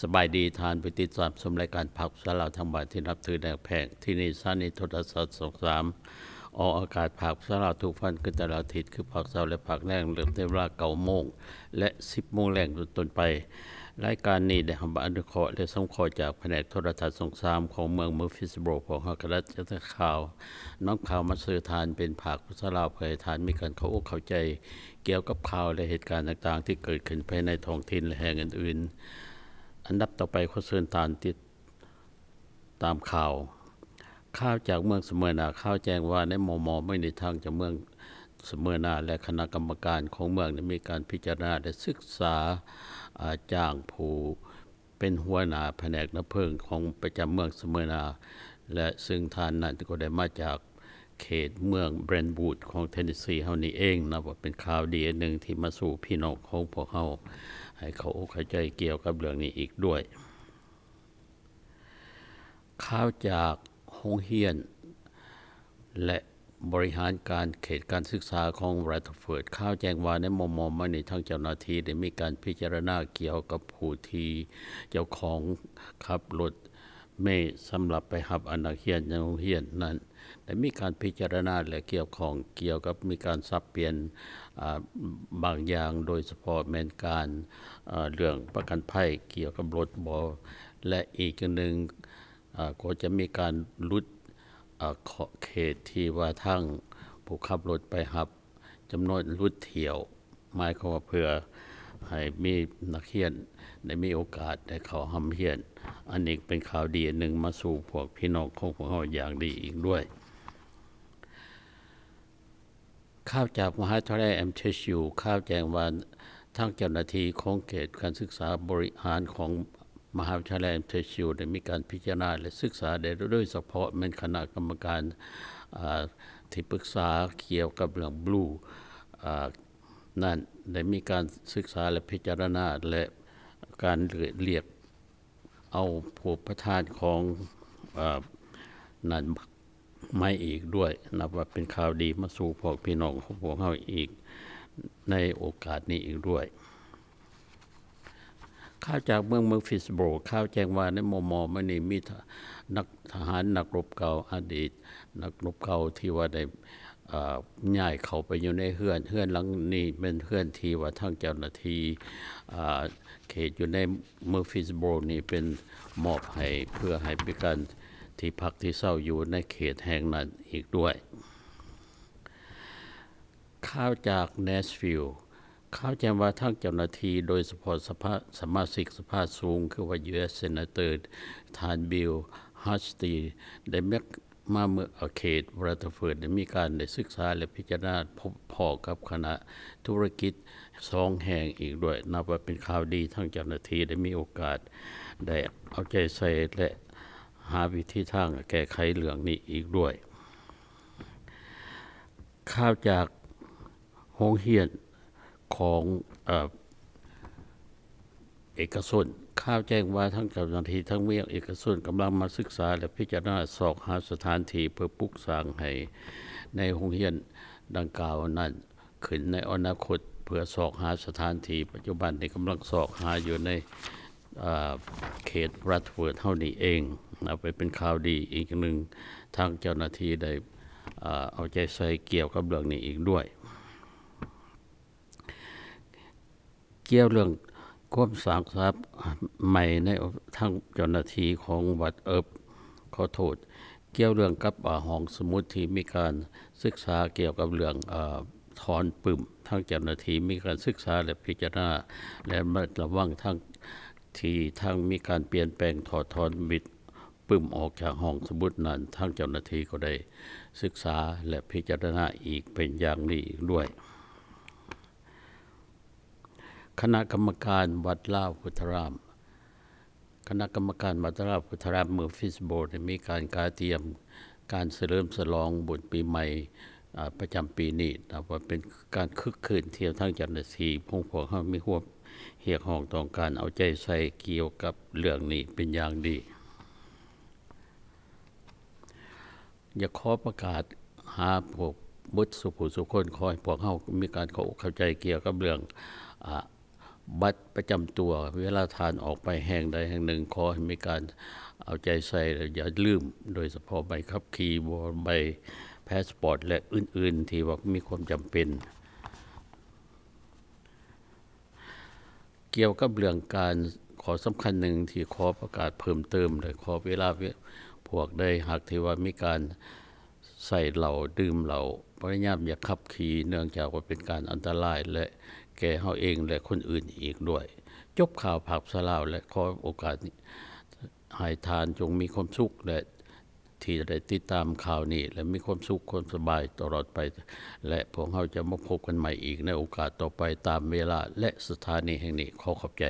ສະບາຍດີ ທ່ານຜູ້ຕິດຕາມຊົມລາຍການພາກພາສາລາວທາງບ້ານທີ່ນັບຖືແນກແພງ. ທີ່ນີ້ສະຖານີໂທລະທັດຊ່ອງສາມ ອອກອາກາດພາກພາສາລາວທຸກວັນຄືແຕ່ລະອາທິດ ຄືພາກເຊົ້າ ແລະ ພາກແລງ ເລີ່ມແຕ່ເວລາເກົ້າໂມງ ແລະ ສິບໂມງແລງເປັນຕົ້ນໄປ. ລາຍການນີ້ໄດ້ຮັບອະນຸເຄາະ ແລະ ສົງເຄາະຈາກພະແນກໂທລະທັດຊ່ອງສາມຂອງເມືອງ Murfreesboro. ພວກເຮົາກະໄດ້ຈັດຂ່າວ ນຳຂ່າວມາເຊີນທ່ານເປັນພາກພາສາລາວ ເພື່ອໃຫ້ທ່ານມີການເຂົ້າອົກເຂົ້າໃຈກ່ຽວກັບຂ່າວ ແລະ ເຫດການຕ່າງໆທີ່ເກີດຂຶ້ນພາຍໃນທ້ອງຖິ່ນ ແລະ ແຫ່ງອື່ນໆ. ອັນດັບຕໍ່ໄປ ຂໍເຊີນທ່ານຕິດຕາມຂ່າວ. ຂ່າວຈາກເມືອງສະເມີນາ. ຂ່າວແຈ້ງວ່າໃນມໍ່ໆມື້ນີ້ ທາງເຈົ້າເມືອງສະເມີນາ ແລະ ຄະນະກຳມະການຂອງເມືອງໄດ້ມີການພິຈາລະນາ ແລະ ສຶກສາ ອາ ຈ້າງຜູ້ ເປັນຫົວໜ້າພະແນກດັບເພີງຂອງປະຈຳເມືອງສະເມີນາ ແລະ ຊຶ່ງທ່ານນັ້ນກໍໄດ້ມາຈາກເຂດເມືອງ Brentwood ຂອງ Tennessee ເຮົານີ້ເອງ. ນັບວ່າເປັນຂ່າວດີອັນໜຶ່ງທີ່ມາສູ່ພີ່ນ້ອງຂອງພວກເຮົາ ໃຫ້ເຂົ້າອົກເຂົ້າໃຈກ່ຽວກັບເລື່ອງນີ້ອີກດ້ວຍ. ຂ່າວຈາກໂຮງຮຽນ ແລະ ບໍລິຫານການເຂດການສຶກສາຂອງ Rutherford. ຂ່າວແຈ້ງວ່າໃນມໍ່ໆມານີ້ ທາງເຈົ້າໜ້າທີ່ໄດ້ມີການພິຈາລະນາກ່ຽວກັບຜູ້ທີ່ເຈົ້າຂອງຂັບລົດເມສຳລັບໄປຮັບອາ ນັກຮຽນໃນໂຮງຮຽນນັ້ນ ໄດ້ມີການພິຈາລະນາ ແລະ ກ່ຽວຂ້ອງກ່ຽວກັບມີການສັບປ່ຽນ ອາ ບາງຢ່າງ ໂດຍສະເພາະແມ່ນການ ອາ ເລື່ອງປະກັນໄພກ່ຽວກັບລົດບໍ ແລະ ອີກຢ່າງໜຶ່ງ ອາ ກໍຈະມີການຫຼຸດ ອາ ຂອບເຂດທີ່ວ່າທາງຜູ້ຂັບລົດໄປຮັບ ຈຳນວນຫຼຸດຖ້ຽວ ໝາຍຄວາມວ່າເພື່ອໃຫ້ມີນັກຮຽນໄດ້ມີໂອກາດໄດ້ເຂົ້າຮ່ຳຮຽນ. ອັນນີ້ເປັນຂ່າວດີອັນໜຶ່ງມາສູ່ພວກພີ່ນ້ອງຂອງພວກເຮົາຢ່າງດີອີກດ້ວຍ. ຂ່າວຈາກມະຫາວິທະຍາໄລ MTSU. ຂ່າວແຈ້ງວ່າທາງເຈົ້າໜ້າທີ່ຂອງເຂດການສຶກສາບໍລິຫານຂອງມະຫາວິທະຍາໄລ MTSU ໄດ້ມີການພິຈາລະນາ ແລະ ສຶກສາ ແລະ ໂດຍສະເພາະແມ່ນຄະນະກຳມະການ ອາ ທີ່ປຶກສາກ່ຽວກັບເລື່ອງ Blue ອາ ນັ້ນ ໄດ້ມີການສຶກສາ ແລະ ພິຈາລະນາ ແລະ ການເລືອກ ເອົາຜູ້ປະທານຂອງ ເອີ ນັ້ນໃໝ່ອີກດ້ວຍ. ນັບວ່າເປັນຂ່າວດີມາສູ່ພວກພີ່ນ້ອງຂອງພວກເຮົາອີກໃນໂອກາດນີ້ອີກດ້ວຍ. ຂ່າວຈາກເມືອງ Murfreesboro. ຂ່າວແຈ້ງວ່າໃນມໍ່ໆມານີ້ມີທະ ນັກ ທະຫານນັກລົບເກົ່າ ອະດີດນັກລົບເກົ່າທີ່ວ່າໄດ້ ເອີ ຍ້າຍເຂົ້າໄປຢູ່ໃນເຮືອນ. ເຮືອນຫຼັງນີ້ແມ່ນເຮືອນທີ່ວ່າທາງເຈົ້າໜ້າທີ່ ອາ ເຂດຢູ່ໃນ Murfreesboro ນີ້ເປັນມອບໃຫ້ ເພື່ອໃຫ້ເປັນການທີ່ພັກທີ່ເຊົາຢູ່ໃນເຂດແຫ່ງນັ້ນອີກດ້ວຍ. ຂ່າວຈາກ Nashville. ຂ່າວແຈ້ງວ່າທາງເຈົ້າໜ້າທີ່ ໂດຍສະເພາະສະພາ ສະມາຊິກສະພາສູງ ຄືວ່າ US Senator ທ່ານ Bill Hagerty ໄດ້ມາ ມາເມືອງ ເຂດ Rutherford ໄດ້ມີການໄດ້ສຶກສາ ແລະ ພິຈາລະນາພົບພໍ້ກັບຄະນະທຸລະກິດສອງແຫ່ງອີກດ້ວຍ. ນັບວ່າເປັນຂ່າວດີ ທາງເຈົ້າໜ້າທີ່ໄດ້ມີໂອກາດໄດ້ເອົາໃຈໃສ່ ແລະ ຫາວິທີທາງແກ້ໄຂເລື່ອງນີ້ອີກດ້ວຍ. ຂ່າວຈາກໂຮງຮຽນຂອງ ເອີ ເອກະຊົນ. ຂ່າວແຈ້ງວ່າທາງເຈົ້າໜ້າທີ່ທາງວຽກເອກະຊົນກຳລັງມາສຶກສາ ແລະ ພິຈາລະນາຊອກຫາສະຖານທີ່ເພື່ອປຸກສ້າງໃຫ້ໃນໂຮງຮຽນດັ່ງກ່າວນັ້ນຂຶ້ນໃນອະນາຄົດ ເພື່ອຊອກຫາສະຖານທີ່. ປັດຈຸບັນນີ້ກຳລັງຊອກຫາຢູ່ໃນ ເອີ ເຂດ Rutherford ເຮົານີ້ເອງ. ນັບວ່າເປັນຂ່າວດີອີກຢ່າງໜຶ່ງ ທາງເຈົ້າໜ້າທີ່ໄດ້ ເອີ ເອົາໃຈໃສ່ກ່ຽວກັບເລື່ອງນີ້ອີກດ້ວຍ. ກ່ຽວເລື່ອງຄວາມສ້າງສັບໃໝ່ໃນ ທາງເຈົ້າໜ້າທີ່ຂອງວັດ ເອີບ ຂໍໂທດ ກ່ຽວເລື່ອງກັບ ອາ ຫ້ອງສະໝຸດທີ່ມີການສຶກສາກ່ຽວກັບເລື່ອງ ອາ ຖອນປຶ້ມ. ທາງເຈົ້າໜ້າທີ່ມີການສຶກສາ ແລະ ພິຈາລະນາ ແລະ ລະມັດລະວັງທັງທີ່ທັງມີການປ່ຽນແປງຖອດຖອນບິດປຶ້ມອອກຈາກຫ້ອງສະໝຸດນັ້ນ. ທາງເຈົ້າໜ້າທີ່ກໍໄດ້ສຶກສາ ແລະ ພິຈາລະນາອີກເປັນຢ່າງດີອີກດ້ວຍ. ຄະນະກຳມະການວັດລາວພຸດທະລາມ. ຄະນະກຳມະການວັດລາວພຸດທະລາມ Murfreesboro ໄດ້ມີການກະຕຽມການສະເຫຼີມສະຫຼອງບຸນປີໃໝ່ ອາ ປະຈຳປີນີ້. ນັບວ່າເປັນການຄຶກຄື້ນທີ່ທາງເຈົ້າໜ້າທີ່ຂອງພວກເຮົາມີຄວາມຮຽກຮ້ອງຕ້ອງການເອົາໃຈໃສ່ກ່ຽວກັບເລື່ອງນີ້ເປັນຢ່າງດີ. ຢາກຂໍປະກາດຫາພວກເບິດສູ່ຜູ້ສູ່ຄົນ ຂໍໃຫ້ພວກເຮົາມີການເຂົ້າອົກເຂົ້າໃຈກ່ຽວກັບເລື່ອງ ອາ ບັດປະຈຳຕົວ, ເວລາທ່ານອອກໄປແຫ່ງໃດແຫ່ງໜຶ່ງ, ຂໍໃຫ້ມີການເອົາໃຈໃສ່ ແລະ ຢ່າລືມ, ໂດຍສະເພາະໃບຂັບຂີ່, ໃບພາສປອດ ແລະ ອື່ນໆ ທີ່ວ່າມີຄວາມຈຳເປັນ. ກ່ຽວກັບເລື່ອງການ, ຂໍ້ສຳຄັນໜຶ່ງທີ່ຂໍປະກາດເພີ່ມເຕີມ ແລະ ຂໍເວລາ ພວກໃດຫາກທີ່ວ່າມີການໃຊ້ເຫຼົ້າ, ດື່ມເຫຼົ້າ, ພະຍາຍາມຢ່າຂັບຂີ່, ເນື່ອງຈາກວ່າເປັນການອັນຕະລາຍ ແລະ ແກ່ເຮົາເອງ ແລະ ຄົນອື່ນອີກດ້ວຍ. ຈົບຂ່າວພາກພາສາລາວ ແລະ ຂໍໂອກາດໃຫ້ທ່ານຈົ່ງມີຄວາມສຸກ ແລະ ທີ່ໄດ້ຕິດຕາມຂ່າວນີ້ ແລະ ມີຄວາມສຸກຄວາມສະບາຍຕະຫຼອດໄປ ແລະ ພວກເຮົາຈະມາພົບກັນໃໝ່ອີກໃນໂອກາດຕໍ່ໄປ ຕາມເວລາ ແລະ ສະຖານີແຫ່ງນີ້. ຂໍຂອບໃຈ.